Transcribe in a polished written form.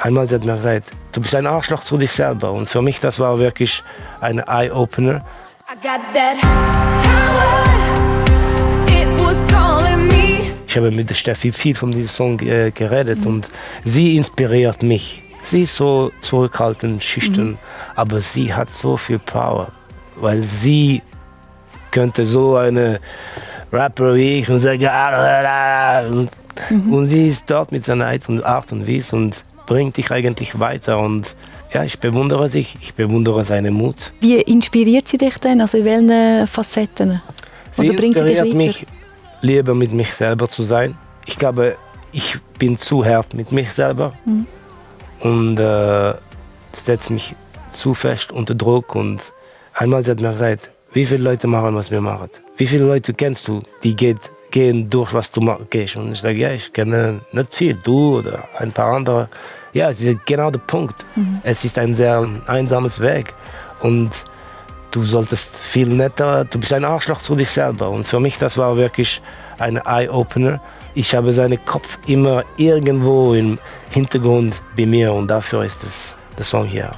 Einmal hat mir gesagt, du bist ein Arschloch zu dich selber. Und für mich, das war wirklich ein Eye-Opener. I got that power. It was all in me. Ich habe mit der Steffi viel von diesem Song geredet und sie inspiriert mich. Sie ist so zurückhaltend, schüchtern, aber sie hat so viel Power, weil sie könnte so eine Rapper wie ich und sagen, und sie ist dort mit seiner Art und Weise und bringt dich eigentlich weiter und ja, ich bewundere seinen Mut. Wie inspiriert sie dich denn? Also in welchen Facetten? Sie Oder bringt sie dich inspiriert weiter? mich, lieber mit mich selber zu sein. Ich glaube, ich bin zu hart mit mich selber und setze mich zu fest unter Druck. Und einmal hat mir gesagt, wie viele Leute machen, was wir machen? Wie viele Leute kennst du, die gehen durch, was du gehst? Und ich sage, ja, ich kenne nicht viel, du oder ein paar andere. Ja, es ist genau der Punkt. Es ist ein sehr einsames Weg und du solltest viel netter, du bist ein Arschloch zu dich selber. Und für mich, das war wirklich ein Eye-Opener. Ich habe seinen Kopf immer irgendwo im Hintergrund bei mir und dafür ist es der Song hier.